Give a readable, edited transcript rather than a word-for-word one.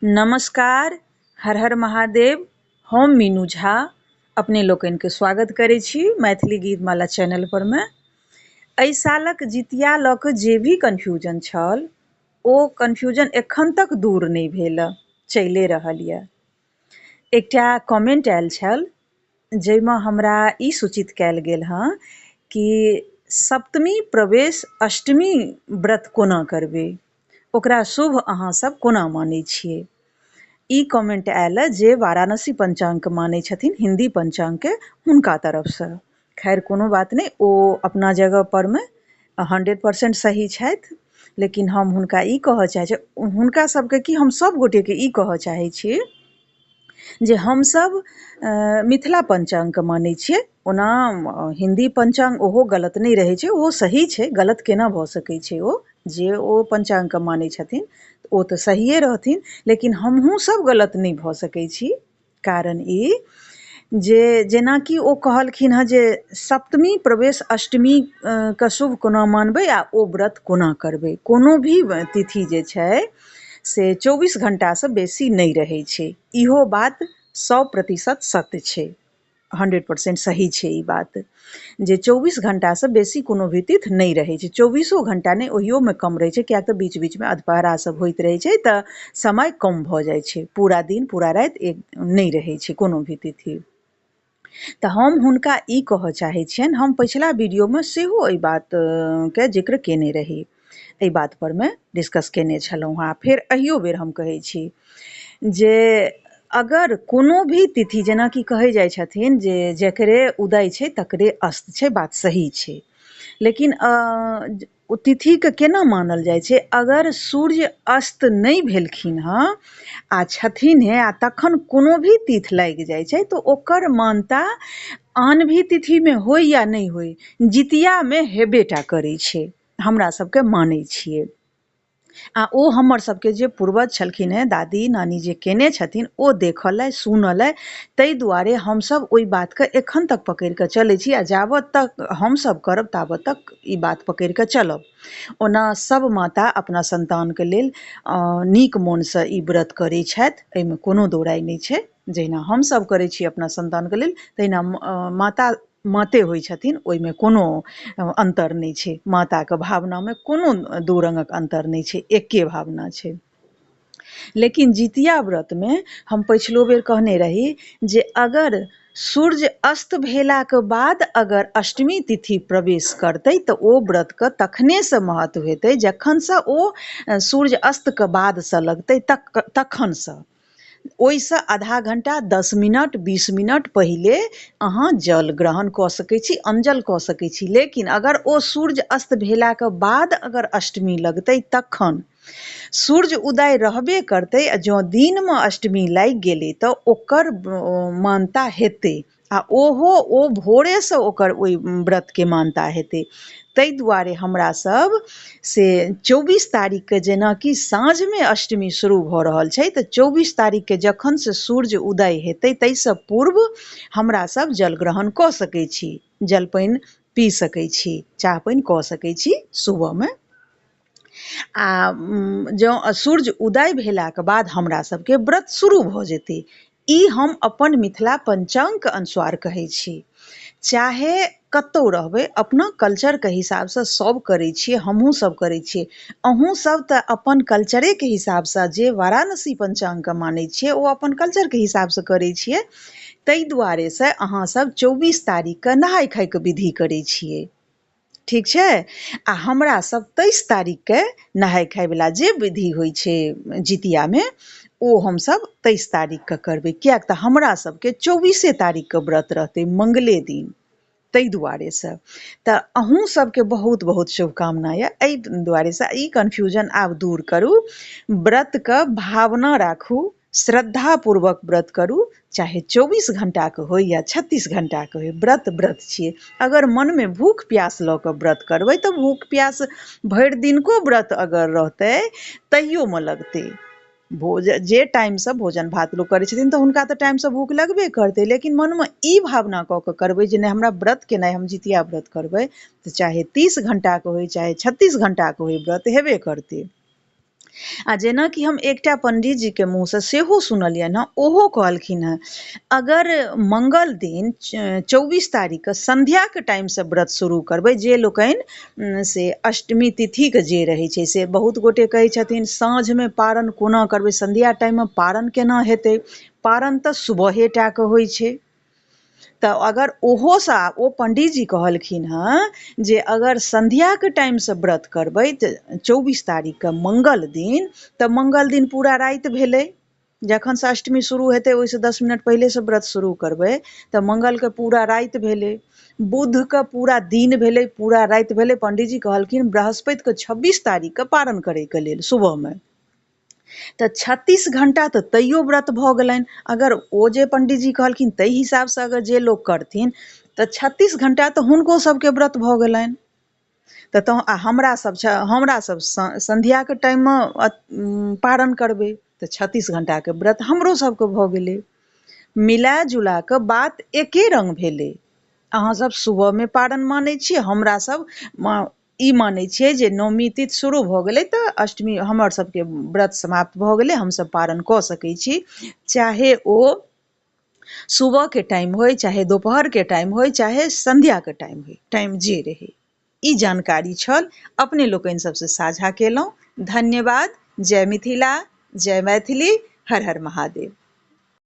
नमस्कार, हर हर महादेव। हम मीनू झा अपने लोकनिके स्वागत करै छी मैथिली गीतमाला चैनल पर मे। एहि सालक जितिया लऽ कऽ जे भी कन्फ्यूजन छल ओ कन्फ्यूजन एखन तक दूर नहि भेल, चलिए रहल यऽ। एकटा कमेंट आयल छल जाहिमे हमरा ई सूचित कयल गेल हँ कि सप्तमी प्रवेश अष्टमी व्रत कोना करबै, ओकरा शुभ अहाँ सब कोना मानै छियै। ई कमेंट आयल जे वाराणसी पंचांगके मानै छथिन, हिन्दी पंचांगके, हुनका तरफसँ। खैर कोनो बात नहि, ओ अपना जगह परमे 100% सही छथि, लेकिन हम हुनका ई कहऽ चाहै छी, हुनका सबके कि हम सब गोटेके ई कहऽ चाहै छी जे हमसब मिथिला पंचांगके मानै छियै। ओना हिन्दी पंचांग ओहो गलत नहि रहै छै, ओहो सही छै, गलत केना भऽ सकै छै। ओ जे ओ पंचांगके मानै छथिन ओ तऽ सहिए रहथिन, लेकिन हमहूँ सब गलत नहि भऽ सकै छी। कारण ई जे जेनाकि ओ कहलखिन हँ जे सप्तमी प्रवेश अष्टमी के शुभ कोना मानबै आ ओ व्रत कोना करबै। कोनो भी तिथि जे छै से 24 घण्टासँ बेसी नहि रहै छै, इहो बात 100% सत्य छै, 100% सही छै ई बात जे 24 घण्टासँ बेसी कोनो भी तिथि नहि रहै छै। 24 घण्टा नहि, ओहियोमे कम रहै छै, किएक तऽ बीच बीचमे अधपहरा सब होइत रहै छै तऽ समय कम भऽ जाइ छै, पूरा दिन पूरा राति एक नहि रहै छै कोनो भी तिथि। तऽ हम हुनका ई कहऽ चाहै छियनि, हम पछिला वीडियोमे सेहो एहि बातके जिक्र केने रही, एहि बात पर मे डिस्कस केने छलहुँ हँ। फेर एहियो बेर हम कहै छी जे अगर कोनो भी तिथि, जेनाकि कहै जाइ छथिन जे जकरे उदय छै तकरे अस्त छै, बात सही छै, लेकिन ओ तिथिके केना मानल जाइ छै? अगर सूर्य अस्त नहि भेलखिन हँ आ छथिन हे आ तखन कोनो भी तिथि लागि जाइ छै तऽ ओकर मानता आन भी तिथिमे होइ या नहि होइ, जितियामे हेबेटा करै छै, हमरा सबके मानै छियै। आ ओ हमर सबके जे पूर्वज छलखिन हेँ, दादी नानी जे केने छथिन ओ देखऽ लए सुनऽ लए, ताहि दुआरे हमसब ओहि बातके एखन तक पकड़ि कऽ चलै छी आ जाबत तक हमसब करब ताबत तक ई बात पकड़ि कऽ चलब। ओना सब माता अपना संतानके लेल नीक मोनसँ ई व्रत करै छथि, एहिमे कोनो दौराइ नहि छै। जहिना हमसब करै छी अपना संतानके लेल तहिना माता माते होइ छथिन, ओहिमे कोनो अन्तर नहि छै। माताके भावनामे कोनो दू रङ्गक अन्तर नहि छै, एके भावना छै। लेकिन जितिया व्रतमे हम पछिलो बेर कहने रही जे अगर सूर्य अस्त भेलाके बाद अगर अष्टमी तिथि प्रवेश करतै तऽ ओ व्रतके तखनेसँ महत्व हेतै जखनसँ ओ सूर्य अस्तके बादसँ लगतै, तखनसँ ओहिसँ आधा घंटा 10 मिनट 20 मिनट पहिले अहाँ जल ग्रहण कऽ सकै छी, अंजल कऽ सकै छी। लेकिन अगर ओ सूर्य अस्त भेलाके बाद अगर अष्टमी लगतै तखन सूर्य उदय रहबे करतै आ जँ दिनमे अष्टमी लागि गेलै तऽ ओकर मानता हेतै आ ओहो ओ भोरेसँ ओकर ओहि व्रतके मानता हेतै। ताहि दुआरे हमरा सब से 24 तारीखके जेनाकि साँझमे अष्टमी शुरू भऽ रहल छै तऽ 24 तारीखके जखन से सूर्य उदय हेतै ताहिसँ पूर्व हमरा सब जल ग्रहण कऽ सकै छी, जल पानि पी सकै छी, चाह पानि कऽ सकै छी सुबहमे। आ जँ सूर्य उदय भेलाके बाद हमरा सबके व्रत शुरू भऽ जेतै। ई हम अपन मिथिला पंचांगके अनुसार कहै छी। चाहे कतौ रहबै, अपना कल्चरके हिसाबसँ सब करै छियै, हमहूँ सब करै छियै, अहूँ सब तऽ अपन कल्चरेके हिसाबसँ जे वाराणसी पंचांगके मानै छियै ओ अपन कल्चरके हिसाबसँ करै छियै। ताहि दुआरेसँ अहाँ सब 24 तारीखके नहाय खायके विधि करै छियै, ठीक छै? आ हमरा सब 23 तारीखके नहाय खायवला जे विधि होइ छै जितियामे ओ हमसब 23 तारीखके करबै, किएक तऽ हमरा सबके 24 तारीखके व्रत रहतै, मंगले दिन, ताहि दुआरेसँ। तऽ अहूँ सबके बहुत बहुत शुभकामना यऽ। एहि दुआरेसँ ई कन्फ्यूजन आब दूर करू, व्रतके भावना राखू, श्रद्धापूर्वक व्रत करू, चाहे 24 घण्टाके होइ या 36 घण्टाके होइ, व्रत व्रत छियै। अगर मनमे भूख प्यास लऽ कऽ व्रत करबै तऽ भूख प्यास भरि दिनको व्रत अगर रहतै तैयोमे लगतै। भोजन जे टाइमसँ भोजन भात लोक करै छथिन तऽ हुनका तऽ टाइमसँ भूख लगबे करतै, लेकिन मनमे ई भावना कऽ कऽ करबै जे नहि हमरा व्रत केनाइ, हम जितिया व्रत करबै तऽ चाहे 30 घण्टाके होइ चाहे 36 घण्टाके होइ, व्रत हेबे करतै। आ जेनाकि हम एकटा पण्डीजीके मुँहसँ सेहो सुनलियनि हँ, ओहो कहलखिन हेँ अगर मङ्गल दिन 24 तारीखके सन्ध्याके टाइमसँ व्रत शुरू करबै, जे लोकनि से अष्टमी तिथिके जे रहै छै, से बहुत गोटे कहै छथिन साँझमे पारन कोना करबै, सन्ध्या टाइममे पारन केना हेतै? पारन तऽ सुबहे टाके होइ छै। तऽ अगर ओहोसँ ओ पण्डीजी कहलखिन हँ जे अगर सन्ध्याके टाइमसँ व्रत करबै तऽ 24 तारीखके मङ्गल दिन, तऽ मङ्गल दिन पूरा राति भेलै, जखनसँ अष्टमी शुरू हेतै ओहिसँ 10 मिनट पहिलेसँ व्रत शुरू करबै तऽ मङ्गलके पूरा राति भेलै, बुधके पूरा दिन भेलै, पूरा राति भेलै। पण्डीजी कहलखिन बृहस्पतिके 26 तारीखके पारन करैके लेल सुबहमे, तऽ 36 घण्टा तऽ तैयो व्रत भऽ गेलनि। अगर ओ जे पण्डीजी कहलखिन ताहि हिसाबसँ अगर जे लोक करथिन तऽ 36 घण्टा तऽ हुनको सभके व्रत भऽ गेलनि। तऽ आ हमरा सब हमरा सब सन्ध्याके टाइममे पारन करबै तऽ 36 घण्टाके व्रत हमरो सबके भऽ गेलै। मिला जुला कऽ बात एके रङ्ग भेलै। अहाँ सब सुबहमे पारन मानै छियै, हमरा सब ई मानै छियै जे नवमी तिथि शुरू भऽ गेलै तऽ अष्टमी हमर सबके व्रत समाप्त भऽ गेलै, हमसब पारन कऽ सकै छी, चाहे ओ सुबहके टाइम होइ, चाहे दोपहरके टाइम होइ, चाहे सन्ध्याके टाइम होइ, टाइम जे रहै। ई जानकारी छल, अपने लोकनि सबसँ साझा केलहुँ। धन्यवाद। जय मिथिला, जय मैथिली, हर हर महादेव।